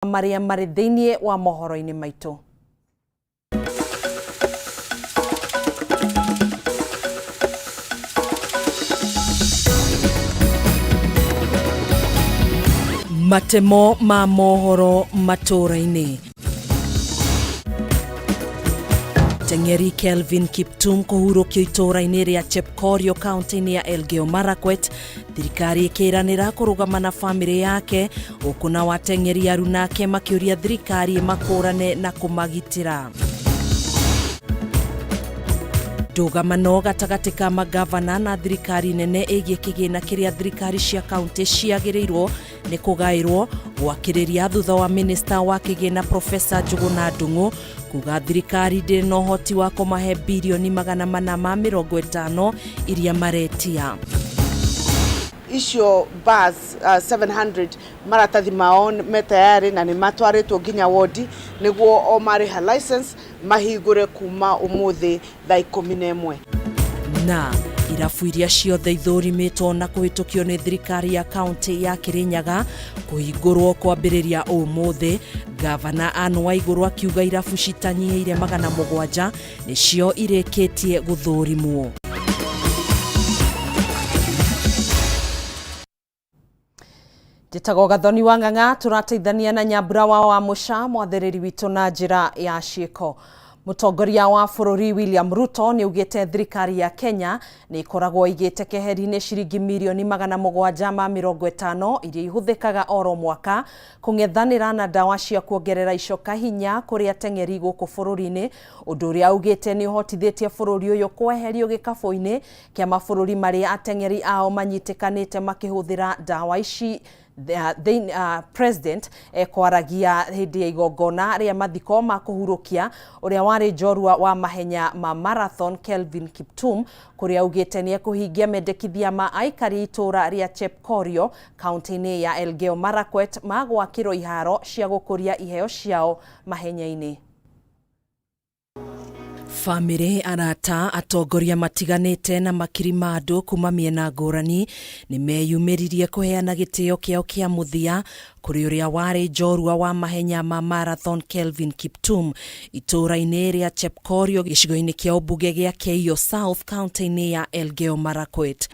Marĩa marĩ thĩinĩ wa mohoro-inĩ maitũ. Matemo ma mohoro matũũra-inĩ. Teng'eri Kelvin Kiptum kũhurũkio itũũra-inĩ rĩa Chepkorio kaunti-inĩ ya Elgeyo Marakwet. Thirikari ĩkĩranĩra kũrũgama na bamĩrĩ yake, gũkũ nao ateng'eri aruna ake makĩũria thirikari ĩmakũrane na kũmagitĩra. Ndũgamano gatagatĩ ka magavana na thirikari nene ĩgiĩ kĩgĩna kĩrĩa thirikari cia kaunti ciagĩrĩirwo nĩ kũgaĩrwo gwakĩrĩria thutha wa minista wa kĩgĩna Profesa Njũgũna Ndung'u kuga thirikari ndĩrĩ na ũhoti wa kũmahe birioni 450 iria maretia. Icio bars 700 maratathi mao me tayari na nĩ matwarĩtwo nginya wodi nĩguo o marĩha license mahingũre kuma ũmũthĩ thaa 11. Na irabu iria ciothe ithũrimĩtwo na kũhĩtũkio nĩ thirikari ya kaunti ya Kirinyaga kũhingũrwo kwambĩrĩria ũmũthĩ. Gavana Anne Waigũrũ akiuga irabu citanyihĩire 700 nĩcio irĩkĩtie gũthũrimwo. Njĩtagwo Gathoni wa Ng'ang'a, tũrateithania na Nyambura wa Mũca, mwathĩrĩri witũ na njĩra ya ciĩko. Mũtongoria wa bũrũri William Ruto nĩ augĩte thirikari ya Kenya nĩ ĩkoragwo ĩigĩte keheri-inĩ ciringi mirioni 750 iria ihũthĩkaga oro mwaka kũng'ethanĩra na ndawa cia kuongerera icoka hinya kũrĩ ateng'eri gũkũ bũrũri-inĩ, ũndũ ũrĩa augĩte nĩ ũhotithĩtie bũrũri ũyũ kweherio gĩkabũ-inĩ kĩa mabũrũri marĩa ateng'eri ao manyitĩkanĩte makĩhũthĩra ndawa ici. President ekwaragia hĩndĩ ya igongona rĩa mathiko ma kũhurũkia ũrĩa warĩ njorua wa mahenya ma marathon Kelvin Kiptum, kũrĩa augĩte nĩ ekũhingia mendekithia ma aikari itũũra rĩa Chepkorio kaunti-inĩ ya Elgeyo Marakwet ma gwakĩrwo iharo cia gũkũria iheo ciao mahenya-inĩ. Bamĩrĩ, arata, atongoria matiganĩte na makiri ma andũ kuma mĩena ngũrani nĩ meyumĩririe kũheana gĩtĩo kĩao kĩa mũthia kũrĩ ũrĩa warĩ njorua wa mahenya ma marathon Kelvin Kiptum itũũra-inĩ rĩa Chepkorio gĩcigo-inĩ kĩa ũmbunge gĩa Keiyo South kaunti-inĩ ya Elgeyo Marakwet.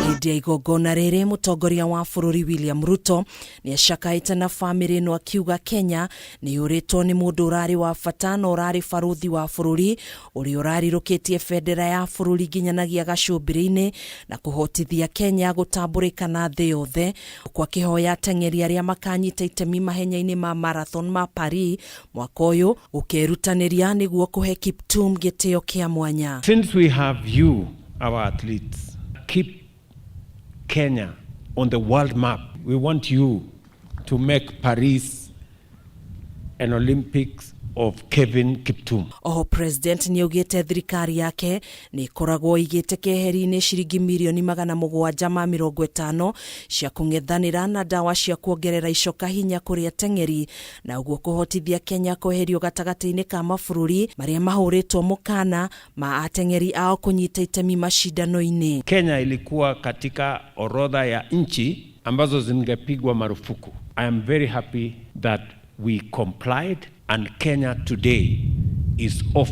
Hĩndĩ ya igongona rĩrĩ, mũtongoria wa bũrũri William Ruto nĩ acakaĩte na bamĩrĩ ĩno akiuga Kenya nĩ yũrĩtwo nĩ mũndũ ũrarĩ wa bata na ũrarĩ barũthi wa bũrũri ũrĩa ũrarirũkĩtie bendera ya bũrũri nginyanagia gacũmbĩrĩ-inĩ na kũhotithia Kenya gũtambũrĩka na thĩ yothe, ũkũ akĩhoya ateng'eri arĩa makanyita itemi mahenya-inĩ ma marathon ma Paris mwaka ũyũ gũkerutanĩria nĩguo kũhe Kiptum gĩtĩo kĩa mwanya. Since we have you, our athletes, keep Kenya on the world map. We want you to make Paris an Olympics of Kevin Kiptum. Oho President nĩaugĩte thirikari yake nĩ ĩkoragwo ĩigĩte keheri-inĩ ciringi mirioni 750 cia kũng'ethanĩra na ndawa cia kuongerera icoka hinya kũrĩ ateng'eri na ũguo kũhotithia Kenya kweherio gatagatĩ-inĩ ka mabũrũri marĩa mahũrĩtwo mũkana ma ateng'eri ao kũnyita itemi macindano-inĩ. Kenya ilikuwa katika orodha ya nchi ambazo zingepigwa marufuku. I am very happy that we complied and Kenya today is off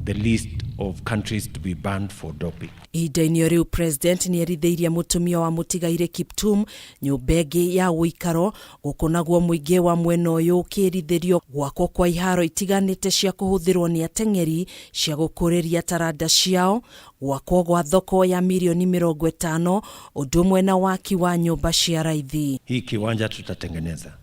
the list of countries to be banned for doping. Ihinda-inĩ o rĩu, President nĩ erithĩirie mũtumia wa mũtigairĩ Kiptum nyũmba ĩngĩ ya ũikaro, gũkũ naguo mũingĩ wa mwena ũyũ ũkĩrithĩrio gwakwo kwa iharo itiganĩte cia kũhũthĩrwo nĩ ateng'eri cia gũkũrĩria taranda ciao, gwakwo gwa thoko ya mirioni 50 ũndũ ũmwe na waki wa nyũmba cia raithi. Hii kiwanja tutatengeneza.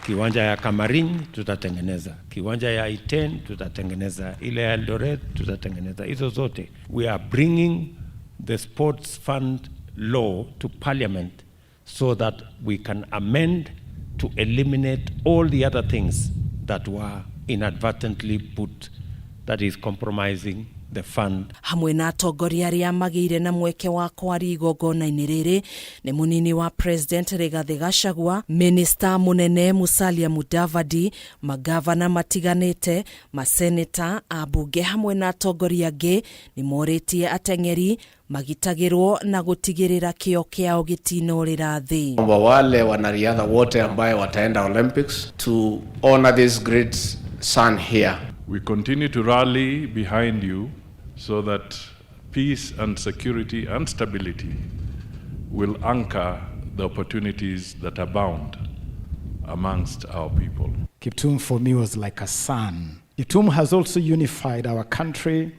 Kiwanja ya Kamarin tutatengeneza, kiwanja ya Iten tutatengeneza, ile ya Eldoret tutatengeneza. Hizo zote we are bringing the sports fund law to parliament so that we can amend to eliminate all the other things that were inadvertently put that is compromising the fund. Hamwe na atongoria arĩa magĩire na mweke wa kwaria igongona-inĩ rĩrĩ nĩ mũnini wa President Rigathĩ Gachagua, Minista mũnene Musalia Mudavadi, magavana matiganĩte, maseneta, ambunge hamwe na atongoria angĩ nĩ morĩtie ateng'eri Magitagĩrwo na gũtigĩrĩra kĩo kĩao gĩtinorĩra thĩ. Kwamba wale wanariadha wote ambaye wataenda Olympics to honor this great son here. We continue to rally behind you so that peace and security and stability will anchor the opportunities that abound amongst our people. Kiptum for me was like a son. Kiptum has also unified our country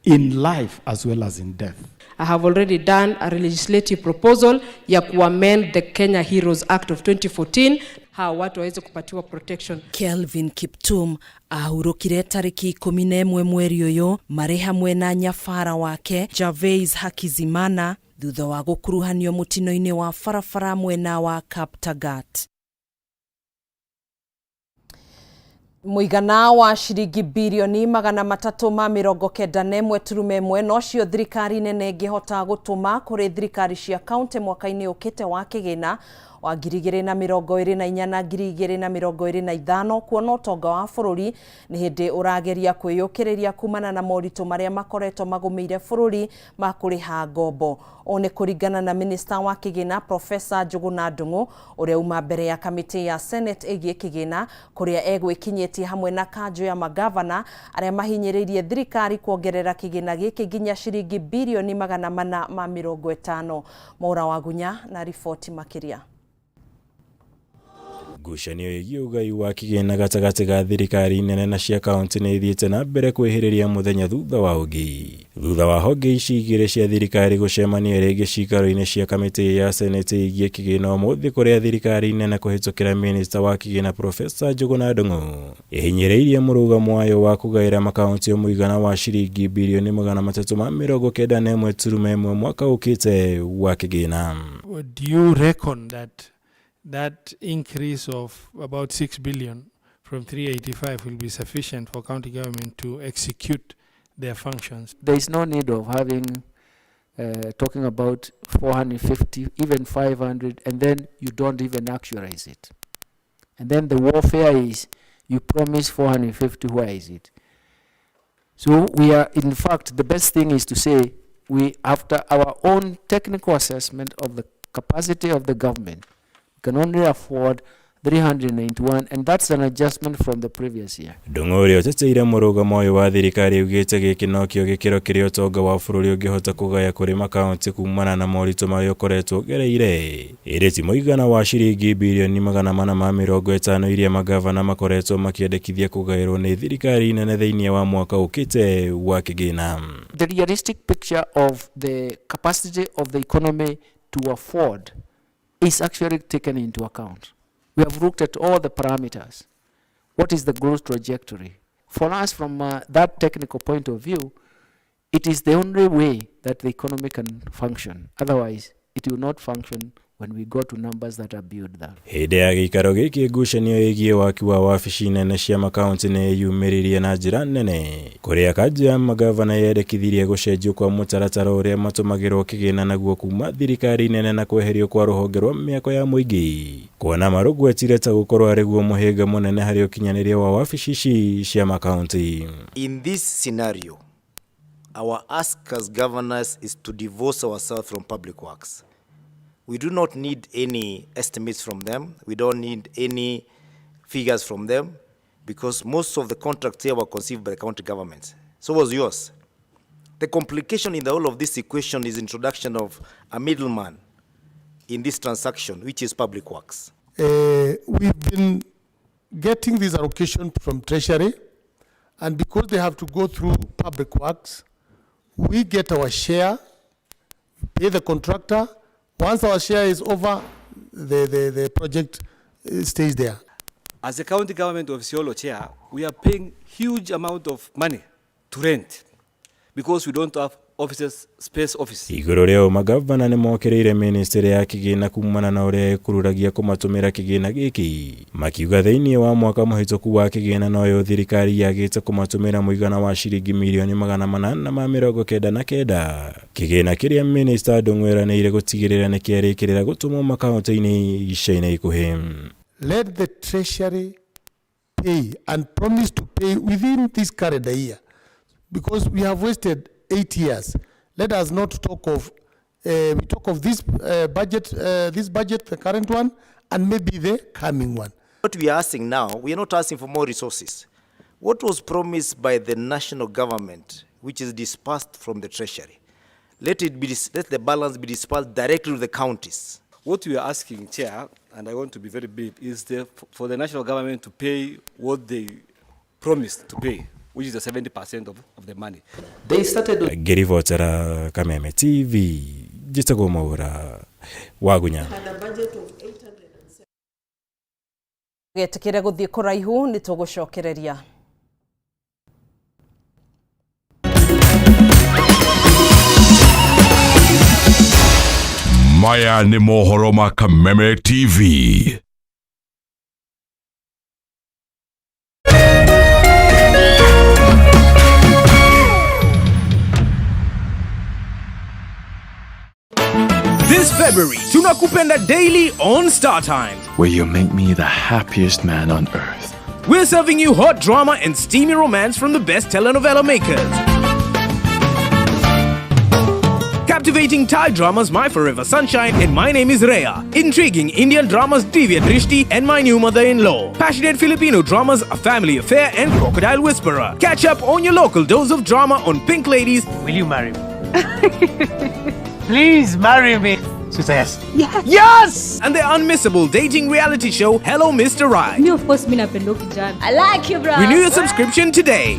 in life as well as in death. I have already done a legislative proposal ya kuamend the Kenya Heroes Act of 2014 hawa watu waweze kupatiwa protection. Kelvin Kiptum ahurũkire tarĩki 11 mweri ũyũ marĩ hamwe na nyabara wake Gervais Hakizimana thutha wa gũkuruhanio mũtino-inĩ wa barabara mwena wa Kaptagat. Mũigana wa ciringi birioni 391.1 nocio thirikari nene ĩngĩhota gũtũma kũrĩ thirikari cia kaunti mwaka-inĩ ũkĩte wa kĩgĩna wa 2024 na 2025 kuona ũtonga wa bũrũri nĩ hĩndĩ ũrageria kwĩyũkĩrĩria kumana na moritũ marĩa makoretwo magũmĩire bũrũri ma kũrĩha ngombo. Ũũ nĩ kũringana na minista wa kĩgĩna Profesa Njuguna Ndung'u ũrĩa uma mbere ya kamĩtĩ ya Senate ĩgiĩ kĩgĩna kũrĩa egwĩkinyĩtie hamwe na kanjũ ya magavana arĩa mahinyĩrĩirie thirikari kuongerera kĩgĩna gĩkĩ nginya ciringi birioni 450. Maura Wagunya na riboti makĩria. Ngucanio ĩgiĩ ũgai wa kĩgĩna gatagatĩ ga thirikari nene na cia kaunti nĩ ithiĩte na mbere kwĩhĩrĩria mũthenya thutha wa ũngĩ thutha wa honge ici igĩrĩ cia thirikari gũcemania rĩngĩ ciikaro-inĩ cia kamĩtĩ ya seneti ĩgiĩ kĩgĩna ũmũthĩ kũrĩa thirikari nene kũhĩtũkĩra minista wa kĩgĩna Profesa Njuguna Ndung'u ĩhinyĩrĩirie mũrũgamo wayo wa kũgaĩra makaunti mũigana wa ciringi birioni 391.1 mwaka ũkĩte wa kĩgĩna. Do you reckon that increase of about 6 billion from 385 will be sufficient for county government to execute their functions? There is no need of having talking about 450, even 500, and then you don't even actualize it. And then the warfare is, you promise 450, where is it? So we are, in fact, the best thing is to say, we, after our own technical assessment of the capacity of the government, can only afford 391, and that's an adjustment from the previous year. Ndung'u ũrĩa ũteteire mũrũgamo ũyũ wa thirikari augĩte gĩkĩ nokĩo gĩkĩro kĩrĩa ũtonga wa bũrũri ũngĩhota kũgaya kũrĩ makaunti kumana na moritũ marĩa ũkoretwo ũgereire ĩrĩ ti mũigana wa ciringi birioni 450 iria magavana makoretwo makĩendekithia kũgaĩrwo nĩ thirikari nene thĩinĩ wa mwaka ũkĩte wa kĩgĩna. The realistic picture of the capacity of the economy to afford is actually taken into account. We have looked at all the parameters. What is the growth trajectory? For us, from that technical point of view, it is the only way that the economy can function. Otherwise, it will not function when we go to numbers that are beyond that. Hĩndĩ ya gĩikaro gĩkĩ ngucanio ĩgiĩ waki wa wabici nene cia makaunti nĩ yumĩririe na njĩra nene kũrĩa kanjũ ya magavana yendekithirie gũcenjio kwa mũtaratara ũrĩa matũmagĩrwo kĩgĩna naguo kuma thirikari nene na kweherio kwa rũhonge rwa mĩako ya mũingĩ kuona marũgwetire ta gũkorwo arĩ guo mũhĩnga mũnene harĩ ũkinyanĩria wa wabici ici cia makaunti. In this scenario, our ask as governors is to divorce ourselves from public works. We do not need any estimates from them. We don't need any figures from them because most of the contracts here were conceived by the county governments. So was yours. The complication in the whole of this equation is introduction of a middleman in this transaction, which is public works. We've been getting this allocation from Treasury, and because they have to go through public works, we get our share, pay the contractor. Once our share is over, the project stays there. As the county government of Isiolo chair, we are paying huge amount of money to rent because we don't have offices, space office. Igũrũ rĩa ũũ magavana nĩ mokĩrĩire ministry ya kĩgĩna kumana na ũrĩa ĩkururagia kũmatũmĩra kĩgĩna gĩkĩ makiuga thĩinĩ wa mwaka mũhĩtũku wa kĩgĩna noyo thirikari yagĩte kũmatũmĩra mũigana wa ciringi mirioni 899 kĩgĩna kĩrĩa minista Ndung'u eranĩire gũtigĩrĩra nĩ kĩarĩkĩrĩra gũtũmwo makaunti-inĩ ica-inĩ ikuhĩ. Let the Treasury pay and promise to pay within this calendar year, because we have wasted 8 years. Let us not talk of, we talk of this budget, this budget, the current one, and maybe the coming one. What we are asking now, we are not asking for more resources. What was promised by the national government, which is dispersed from the treasury, let it be, let the balance be dispersed directly to the counties. What we are asking, Chair, and I want to be very brief, is for the national government to pay what they promised to pay, which is the 70% of the money. They started Ngĩribotera Kameme TV njĩtagwo Mwaura Wagunya. Getikire guthie kuraihu ni tugucokereria. Maya nĩ mohoro ma Kameme TV. This February, Tunakupenda Daily on Star Times. Where you make me the happiest man on earth. We're serving you hot drama and steamy romance from the best telenovela makers. Captivating Thai dramas My Forever Sunshine and My Name is Rhea. Intriguing Indian dramas Divya Drishti and My New Mother-in-Law. Passionate Filipino dramas A Family Affair and Crocodile Whisperer. Catch up on your local dose of drama on Pink Ladies. Will you marry me? Please marry me. She says yes. Yes! And the unmissable dating reality show Hello Mr. Right. Me, of course, mi napenda kijana. I like you, bro. Renew your subscription today.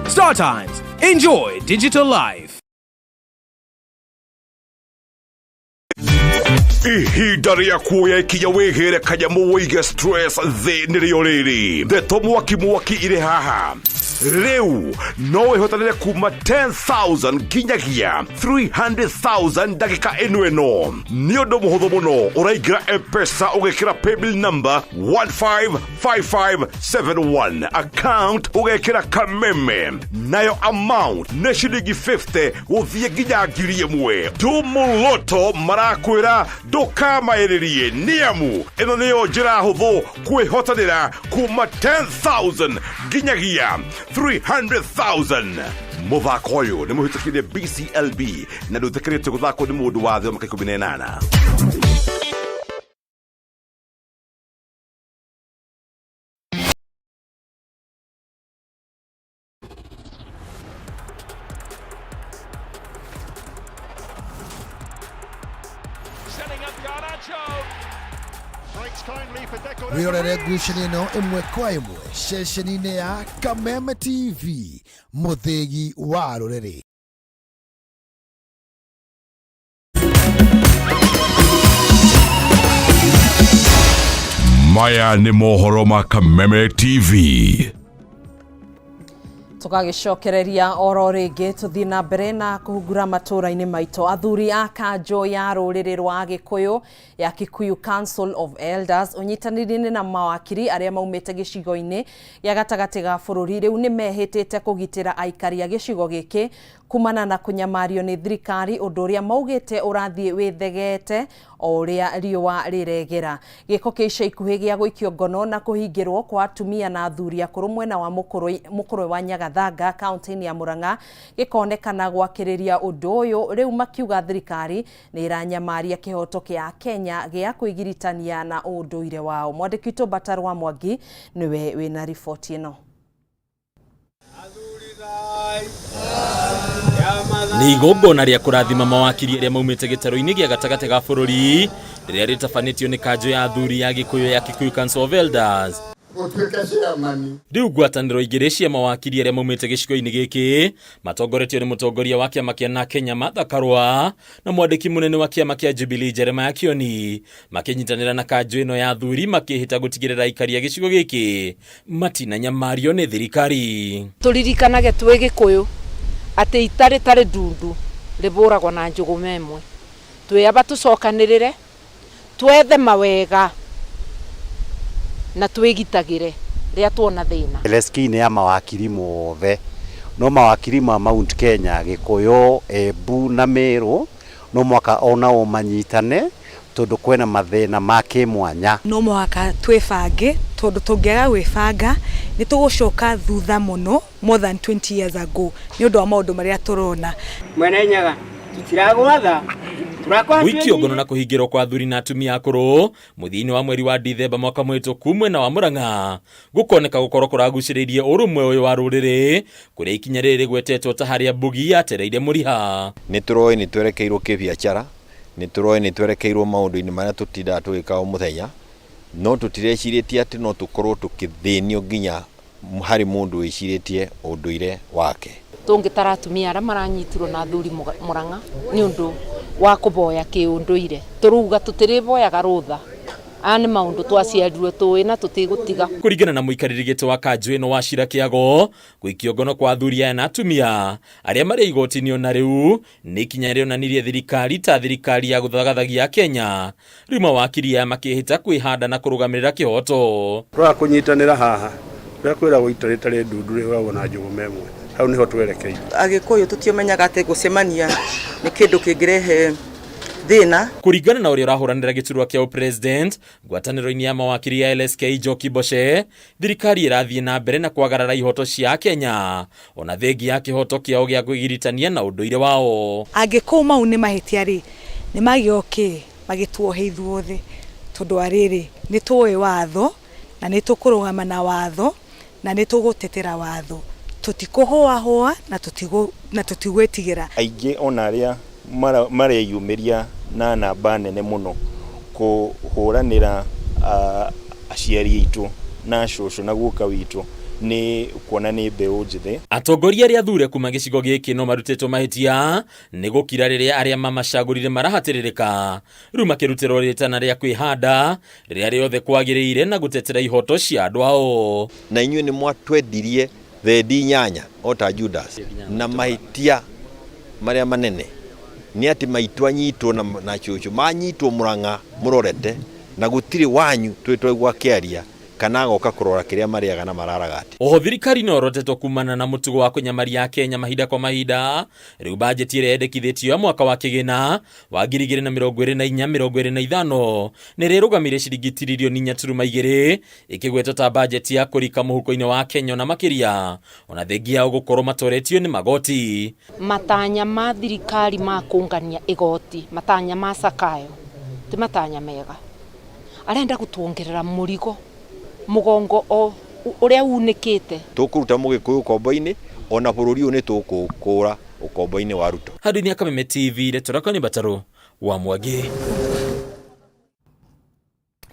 Star Times. Enjoy digital life. Ihinda rĩa kuoya ikinya wĩhĩre kanyamũ wĩige stress thĩ nĩrĩo rĩrĩ ndeto mwaki mwaki irĩ haha rĩu no wĩhotanĩre kuma 10,000 nginyagia 300,000 ndagĩka ĩno ĩno nĩ ũndũ mũhũthũ mũno ũraingĩra M-Pesa ũgekĩra paybill number 155571 account ũgekĩra Kameme nayo amount nĩ ciringi 50 gũthiĩ nginya 1,000 Ndumuloto marakwĩra ndũkamaĩrĩrie nĩamu ĩno nĩyo njĩra hũthũ kwĩhotanĩra kuma 10,000 nginyagia 300,000 mũthako ũyũ nĩ mũhĩtũkĩrie BCLB na ndũĩtĩkĩrĩtio gũthakwo nĩ mũndũ wa thĩ wa mĩaka 18. Wĩrorere ngucanio ĩno ĩmwe kwa ĩmwe ceceni-inĩ ya Kameme TV mũthĩgi wa rũrĩrĩ. Maya nĩ mohoro ma Kameme TV. Tugagicokereria oro rĩngĩ tũthiĩ na mbere na kũhungura matũũra-inĩ maitũ. Athuri a kanjũ ya rũrĩrĩ rwa Gĩkũyũ ya Kikuyu Council of Elders ũnyitanĩri-inĩ na mawakiri arĩa maumĩte gĩcigo-inĩ gĩa gatagatĩ ga bũrũri rĩu nĩ mehĩtĩte kũgitĩra aikari a gĩcigo gĩkĩ kumana na kũnyamario nĩ thirikari, ũndũ ũrĩa maugĩte ũrathiĩ wĩthegete o ũrĩa riũa rĩregera. Gĩko kĩa ica ikuhĩ gĩa gũikio ngono na kũhingĩrwo kwa atumia na athuri akũrũ mwena wa mũkũrwe wa Nyagathanga kaunti-inĩ ya Murang'a gĩkonekana gwakĩrĩria ũndũ ũyũ, rĩu makiuga thirikari nĩ ĩranyamaria kĩhoto kĩa Kenya gĩa kwĩgiritania na ũndũire wao. Mwandĩki witũ Mbatarwa Mwangi nĩwe wĩna riboti ĩno. Nĩ igongona rĩa kũrathima mawakiri arĩa maumĩte gĩtarũ-inĩ gĩa gatagatĩ ga bũrũri rĩrĩa rĩtabanĩtio nĩ kanjũ ya athuri ya Gĩkũyũ ya Kikuyu Council of Elders. Rĩu ngwatanĩro igĩrĩ cia mawakiri arĩa maumĩte gĩcigo-inĩ gĩkĩ matongoretio nĩ mũtongoria wa kĩama kĩa na Kenya Martha Karua na mwandĩki mũnene wa kĩama kĩa Jubilee Jeremiah Kioni makĩnyitanĩra na kanjũ ĩno ya athuri makĩhĩta gũtigĩrĩra aikari a gĩcigo gĩkĩ matinanyamario nĩ thirikari. Tũririkanage twĩ Gĩkũyũ atĩ ita rĩtarĩ ndundu rĩbũragwo na njũgũma ĩmwe. Twĩaba tũcokanĩrĩre twethe mawega na twĩgitagĩre rĩrĩa tuona thĩna. LSK nĩ ya mawakiri mothe, no mawakiri ma Mount Kenya, Gĩkũyũ, Embu na Meru no mwaka onao manyitane tondũ kwĩna mathĩna ma kĩmwanya. No mũhaka twĩbange Tondũ tũngĩaga gwĩbanga nĩ tũgũcoka thutha mũno more than 20 years ago nĩ ũndũ wa maũndũ marĩa tũrona. Mwene Nyaga tutiragwatha. Gũikio ngono na kũhingĩrwo kwa athuri na atumia akũrũ mũthia-inĩ wa mweri wa Dithemba mwaka mũhĩtũku mwena wa Murang'a gũkoneka gũkorwo kũragucĩrĩirie ũrũmwe ũyũ wa rũrĩrĩ kũrĩa ikinya rĩrĩ rĩgwetetwo ta harĩa mbugi yatereire mũriha. Nĩ tũroĩ nĩ twerekeirwo kĩbiacara, nĩ tũroĩ nĩ twerekeirwo maũndũ-inĩ marĩa tũtindaga tũgĩka o mũthenya, no tũtirecirĩtie atĩ no tũkorwo tũkĩthĩnio nginya harĩ mũndũ wĩcirĩtie ũndũire wake. Tũngĩtara atumia arĩa maranyitirwo na athuri Murang'a nĩ ũndũ wa kũboya kĩũndũire, tũrauga tũtirĩboyaga rũtha. Aya nĩ maũndũ twaciarirwo tũĩ na tũtigũtiga. Kũringana na mũikarĩri gĩtĩ wa kanjũ ĩno wa Cira Kĩago, gũikio ngono kwa athuri aya na atumia arĩa marĩ igoti-inĩ ona rĩu nĩ ikinya rĩonanirie thirikari ta thirikari ya gũthagathagia Kenya. Rĩu mawakiri aya makĩhĩta kwĩhanda na kũrũgamĩrĩra kĩhoto. Twaga kũnyitanĩra haha, ũrĩa kwĩragwo ita rĩtarĩ ndundu rĩhũragwo na njũgũma ĩmwe, hau nĩho twerekeire. Agĩkũyũ tũtiũmenyaga atĩ gũcemania nĩ kĩndũ kĩngĩrehe thĩna. Kũringana na ũrĩa ũrahũranĩra gĩturwa kĩa ũpresident ngwatanĩro-inĩ ya mawakiri ya LSK Njoki Mboce, thirikari ĩrathiĩ na mbere na kwagarara ihoto cia Kenya ona thengia ya kĩhoto kĩao gĩa kwĩgiritania na ũndũire wao. Angĩkorwo mau nĩ mahĩtia rĩ, nĩ magĩoke magĩtuohe ithuothe, tondũ wa rĩrĩ, nĩ tũĩ watho na nĩ tũkũrũgama na watho na nĩ tũgũtetera watho, tũtikũhũahũa na tũtigwĩtigĩra. Aingĩ ona arĩa mareyumĩria na namba nene mũno kũhũranĩra aciari aitũ na cũcũ na guka witũ nĩ kuona nĩ mbeũ njĩthĩ. Atongoria arĩa athure kuma gĩcigo gĩkĩ no marutĩtwo mahĩtia nĩ gũkira rĩrĩa arĩa mamacagũrire marahatĩrĩrĩka, rĩu makĩrutĩrwo rĩtana rĩa kwĩhanda rĩrĩa rĩothe kwagĩrĩire na gũtetera ihoto cia andũ ao. Na inyuĩ nĩ mwatwendirie thendi inyanya o ta Judas, na mahĩtia marĩa manene nĩ atĩ maitũ anyitwo na cũcũ manyitwo Murang'a mũrorete, na gũtirĩ wanyu twĩ twaigua akĩaria kana agoka kũrora kĩrĩa marĩaga na mararaga atĩ. Oho thirikari no ĩrotetwo kumana na mũtugo wa kũnyamaria Akenya mahinda kwa mahinda. Rĩu bajeti ĩrĩa yendekithĩtio ya mwaka wa kĩgĩna wa 2024-2025 nĩ ĩrĩrũgamĩire ciringi tiririoni 4.2 ĩkĩgwetwo ta bajeti ya kũrika mũhuko-inĩ wa Kenya ona makĩria, ona thengia yao gũkorwo matoretio nĩ magoti. Matanya ma thirikari ma kũngania igoti, matanya ma Zakayo ti matanya mega. Arenda gũtuongerera mũrigo mũgongo o ũrĩa unĩkĩte. Tũkũruta mũgĩkũyũ ũkombo-inĩ, ona bũrũri ũyũ nĩ tũkũũkũra ũkombo-inĩ wa Ruto. Handũ-inĩ ya Kameme TV, Ndeto Rakwa nĩ Mbatarũ wa Mwangi.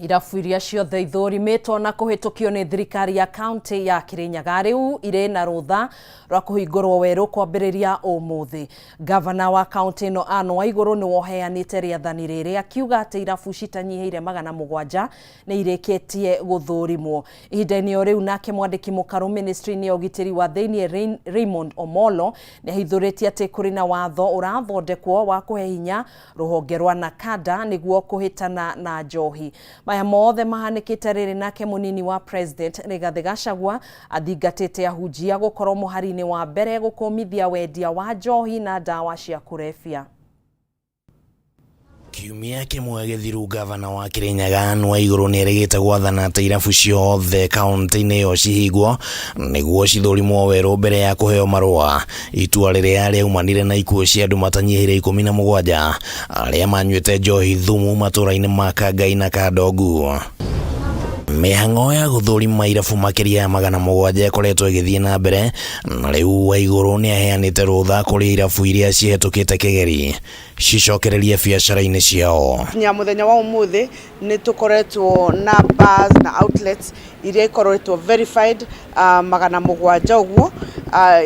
Irabu iria ciothe ithũrimĩtwo na kũhĩtũkio nĩ thirikari ya kaunti ya Kirinyaga rĩu irĩ na rũtha rwa kũhingũrwo werũ kwambĩrĩria ũmũthĩ. Gavana wa kaunti ĩno Anne Waigũrũ nĩwe ũheanĩte rĩathani rĩrĩ akiuga atĩ irabu citanyihĩire 700 nĩ irĩkĩtie gũthũrimwo. Ihinda-inĩ o rĩu nake mwandĩki mũkarũ ministry-inĩ ya ũgitĩri wa thĩinĩ Raymond Omolo nĩ ahithũrĩtie atĩ kũrĩ na watho ũrathondekwo wa kũhe hinya rũhonge rwa NACADA nĩguo kũhĩtana na njohi. Maya mothe mahanĩkĩte rĩrĩ nake mũnini wa president Rigathĩ Gachagua athingatĩte ahunjia gũkorwo mũhari-inĩ wa mbere gũkũmithia wendia wa njohi na ndawa cia kũrebia. Kiumia kĩmwe gĩthiru gavana wa Kirinyaga Anne Waigũrũ nĩerĩgĩte gwathana atĩ irabu ciothe kaunti-inĩ ĩyo cihingwo nĩguo cithũrimwo werũ mbere ya kũheo marũa. Itua rĩrĩa rĩaumanire na ikuũ cia andũ matanyihĩire 17 arĩa manyuĩte njohi thumu matũũra-inĩ ma Kangai na Kandongu. Mĩhang'o ya gũthũrima irabu makĩria ya 700 ĩkoretwo ĩgĩthiĩ na mbere na rĩu Waigũrũ nĩaheanĩte rũtha kũrĩ irabu iria cihetũkĩte kĩgeri cicokererie biacara-inĩ ciao. Kinya mũthenya wa ũmũthĩ nĩ tũkoretwo na bars na outlets iria ikoretwo verified 700 ũguo,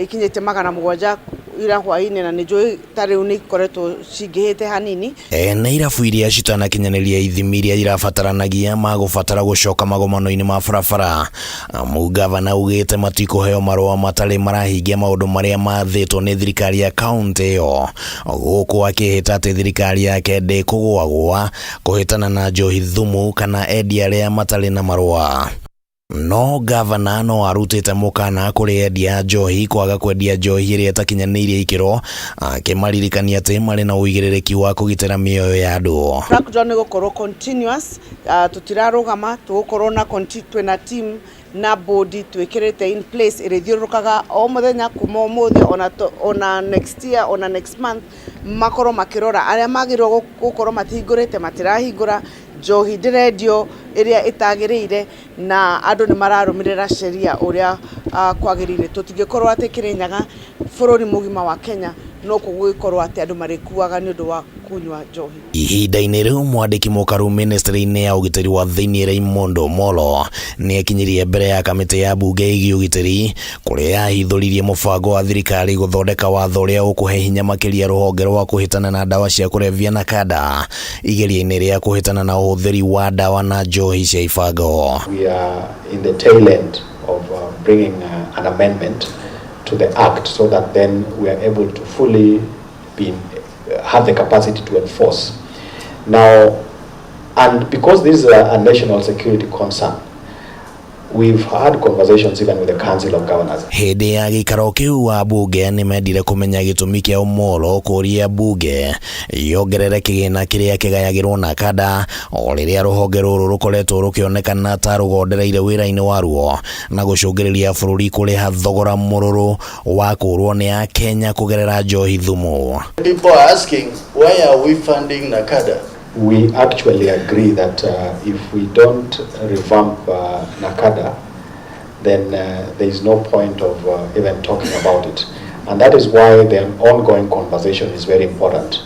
ikinyĩte 700 ira hwaĩ-inĩ, na nĩ njũĩ ta rĩu nĩ ikoretwo cingĩhĩte hanini. Ene irabu iria citanakinyanĩria ithimi iria irabataranagia magũbatara gũcoka magomano-inĩ ma barabara. Amu gavana augĩte matikũheo marũa matarĩ marahingia maũndũ marĩa mathĩtwo nĩ thirikari ya kaunti ĩyo, gũkũ akĩhĩta atĩ thirikari yake ndĩkũgũagũa kũhĩtana na njohi thumu kana endia arĩa matarĩ na marũa. No gavana no arutĩte mũkana kũrĩ endia a njohi kwaga kwendia njohi ĩrĩa ĩtakinyanĩirie ikĩro, akĩmaririkania atĩ marĩ na ũigĩrĩrĩki wa kũgitĩra mĩoyo ya andũ. Crackdown nĩ gũkorwo continuous, tũtirarũgama, tũgũkorwo na twĩna team na board twĩkĩrĩte in place ĩrĩthiũrũrũkaga o mũthenya kuma ũmũthĩ ona next year ona next month, makorwo makĩrora arĩa magĩrĩirwo gũkorwo matihingũrĩte matirahingũra, njohi ndĩrendio ĩrĩa ĩtagĩrĩire, na andũ nĩ mararũmĩrĩra sheria ũrĩa kwagĩrĩire. Tũtingĩkorwo atĩ Kĩrĩnyaga bũrũri mũgima wa Kenya no gũgĩkorwo atĩ andũ marĩkuaga nĩ ũndũ wa kũnyua njohi. Ihinda-inĩ rĩu mwandĩki mũkaru ministry-inĩ ya ũgitĩri wa thĩinĩ Raymond Omolo nĩ ekinyirie mbere ya kamĩtĩ ya bunge ĩgiĩ ũgitĩri kũrĩa yahithũririe mũbango wa thirikari gũthondeka watho ũrĩa ũkũhe hinya makĩria rũhonge rwa kũhĩtana na ndawa cia kũrebia na kanda igeria-inĩ rĩa kũhĩtana na ũhũthĩri wa ndawa na njohi cia ibango. We are in the tail end of bringing an amendment to the act so that then we are able to fully have the capacity to enforce. Now, and because this is a national security concern, we've had conversations even with the Council of Governors. Hĩndĩ ya gĩikaro kĩu wabunge nĩ mendire kũmenya gĩtũmi kĩa Omolo kũria bunge yongerere kĩgĩna kĩrĩa kĩgayagĩrwo na kanda o rĩrĩa rũhonge rũrũ rũkoretwo rũkĩonekana ta rũgondereire wĩra-inĩ waruo na gũcũngĩrĩria bũrũri kũrĩha thogora mũrũrũ wa kũũrwo nĩ Akenya kũgerera njohi thumu. People are asking, why are we funding NACADA? We actually agree that if we don't revamp NACADA, then there is no point of even talking about it. And that is why the ongoing conversation is very important.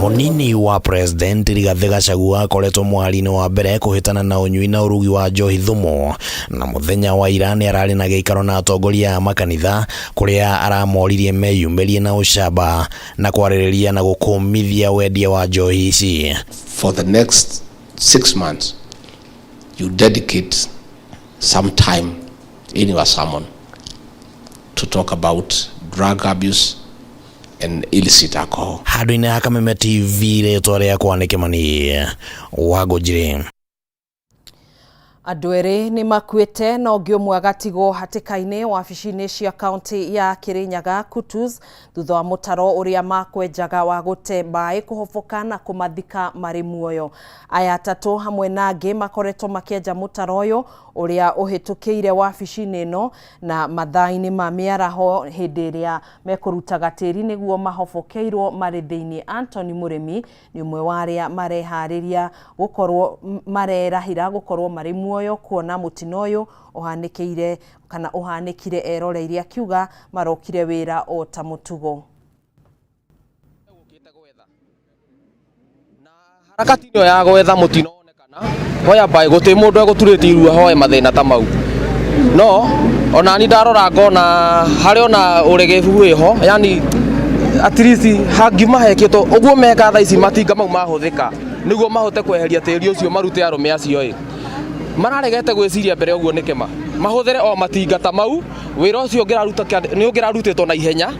Munini wa President Rigathi Gachagua akoretwo mwari-inĩ wa mbere kũhĩtana na ũnyui na ũrugi wa njohi thumu, na mũthenya wa ira nĩ ararĩ na gĩikaro na atongoria a makanitha kũrĩa aramoririe meyumĩrie na ũcamba na kwarĩrĩria na gũkũmithia wendia wa njohi ici. For the next 6 months, you dedicate some time in your sermon to talk about drug abuse and illicit alcohol. Handũ-inĩ ha Kameme TV, rĩtwa rĩakwa nĩ Kĩmani wa Ngũnjiri. Andũ erĩ nĩ makuĩte na ũngĩ ũmwe agatigwo hatĩka-inĩ wabici-inĩ cia kaunti ya Kĩrĩnyaga Kutus thutha wa mũtaro ũrĩa makwenjaga wa gũte maĩ kũhoboka na kũmathika marĩ muoyo. Aya atatũ hamwe na angĩ makoretwo makĩenja mũtaro ũyũ ũrĩa ũhĩtũkĩire wabici-inĩ ĩno na mathaa-inĩ ma mĩaraho hĩndĩ ĩrĩa mekũrutaga tĩri nĩguo mahobokeirwo marĩ thĩinĩ. Anthony Mũrĩmi nĩ ũmwe wa arĩa mareharĩria gũkorwo marerahĩra gũkorwo marĩ muoyo kuona mũtino ũyũ ũhanĩkĩire kana ũhanĩkire eroreirie, akiuga marokire wĩra o ta mũtugo. Harakati ĩno ya gwetha mũtino onekana hoya mbaĩ gũtĩ mũndũ egũturĩtie irua hoe mathĩna ta mau, no ona ni ndarora ngona harĩ ona ũregebu wĩho, yani at least hangiuma hekĩtwo ũguo meka thaa ici matinga mau mahũthĩka nĩguo mahote kweheria tĩri ũcio marute arũme acio ĩ mararegete gwĩciria mbere ũguo nĩkĩ mahũthĩre o matinga ta mau wĩra ũcio nĩ ũngĩrarutĩtwo na ihenya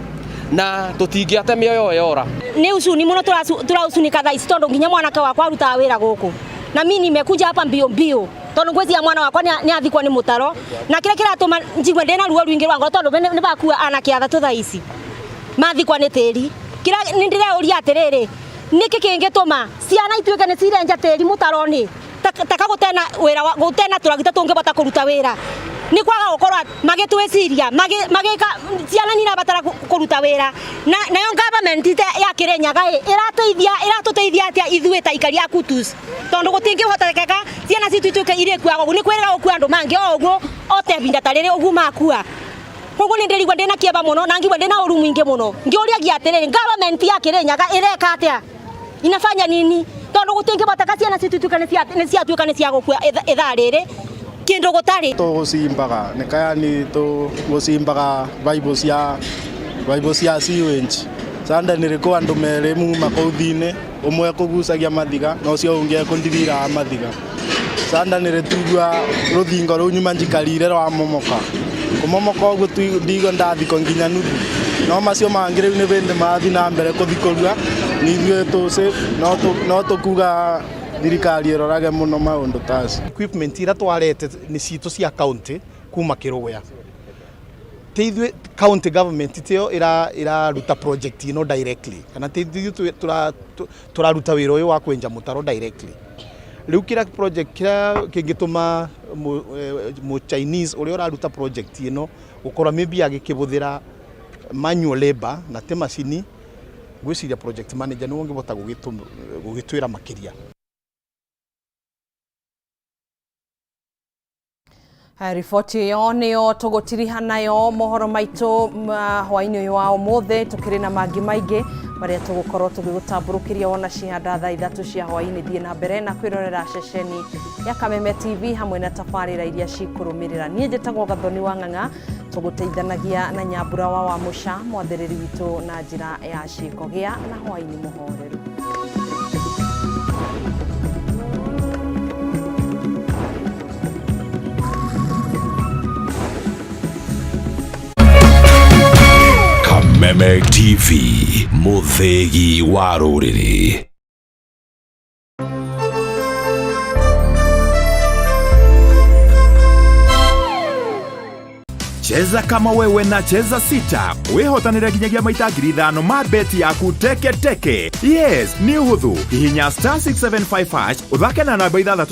na tũtingĩate mĩoyo yora. Nĩ ucuni mũno tũraucunika thaa ici tondũ nginya mwanake wakwa arutaga wĩra gũkũ na mimi nimekuja hapa mbio mbio tondu ngwĩciria mwana wakwa nĩ athikwo nĩ mũtaro, na kĩrĩa kĩratũma njigue ndĩna ruo rũingĩ rwa ngoro tondũ nĩ bakua anake athatũ thaa ici mathikwa nĩ tĩri. Kĩrĩa nĩ ndĩreuria atĩrĩrĩ, nĩkĩ kĩngĩtũma ciana ituĩke nĩ cirenja tĩri mũtaro-inĩ taka gũtena wĩra gũtena tũragita tũngĩbota kũruta wĩra nĩ kwaga gũkorwo magĩtwĩciria magĩka ciana nĩ irabatara kũruta wĩra nayo government ya Kĩrĩnyaga ĩ ĩratũteithia atĩa ithuĩ ta aikari a Kutus tondũ gũtingĩhotekeka ciana citũ ituĩke irĩkuaga ũguo, nĩ kwĩrĩga gũkua andũ mangĩ o ũguo o ta ihinda ta rĩrĩ ũguo makua. Koguo nĩ ndĩrigua ndĩna kĩeva mũno na ngigua ndĩna ũru mũingĩ mũno ngĩũriagia atĩrĩrĩ, government ya Kĩrĩnyaga ĩreka atĩa, inafanya nini tondũ gũtingĩhoteka ciana citũ ituĩke nĩ ciatuĩka nĩ cia gũkua ithaa rĩrĩ kĩndũ gũtarĩ. Tũgũcimbaga nĩ kayani tũgũcimbaga baibũ cia sewage sanda nĩrĩkũ andũ merĩ muma kũu thĩinĩ ũmwe ekũgucagia mathiga na ũcio ũngĩ ekũndiriraga mathiga sanda nĩrĩtugua rũthingo rũu nyuma njikarire rwamomoka kũmomoka ũguo ndigua ndathikwo nginya nuthu no macio mangĩ rĩu nĩ bĩndĩ marathiĩ na mbere kũthikũrua nĩ ithuĩ tũ safe no tũkuga Thirikari ĩrorage mũno maũndũ ta acio. Equipment iria twarete nĩ citũ cia county kuma Kĩrũgũya. Ti ithuĩ county government tiyo ĩraruta project ĩno directly, kana ti ithuĩ tũraruta wĩra ũyũ wa kwenja mũtaro directly. Rĩu kĩrĩa project kĩrĩa kĩngĩtũma mũ Chinese ũrĩa ũraruta project ĩno gũkorwo maybe agĩkĩhũthĩra manual labor na ti macini, ngwĩciria project manager nĩwe ũngĩhota gũgĩtwĩra makĩria. Riboti ĩyo nĩyo tũgũtiriha nayo mohoro maitũ hwaĩ-inĩ ũyũ wa ũmũthĩ. Tũkĩrĩ na mangĩ maingĩ marĩa tũgũkorwo tũgĩgũtambũrũkĩria wona cihanda thaa 3 cia hwaĩ-inĩ. Thiĩ na mbere na kwĩrorera ceceni ya Kameme TV hamwe na tabarĩra iria cikũrũmĩrĩra. Niĩ njĩtagwo Gathoni wa Ng'ang'a, tũgũteithanagia na Nyambura wa Wamũca, mwathĩrĩri witũ na njĩra ya ciĩko. Gĩa na hwaĩ-inĩ mũhoreru. Kameme TV, mũthĩgi wa rũrĩrĩ. Cheza kama wewe na Cheza 6 wihotanire nginyagia maita 5,000 ma beti yaku teke teke. Yes, nĩ ũhũthũ. Hihinya *675# ũthake na namba 6.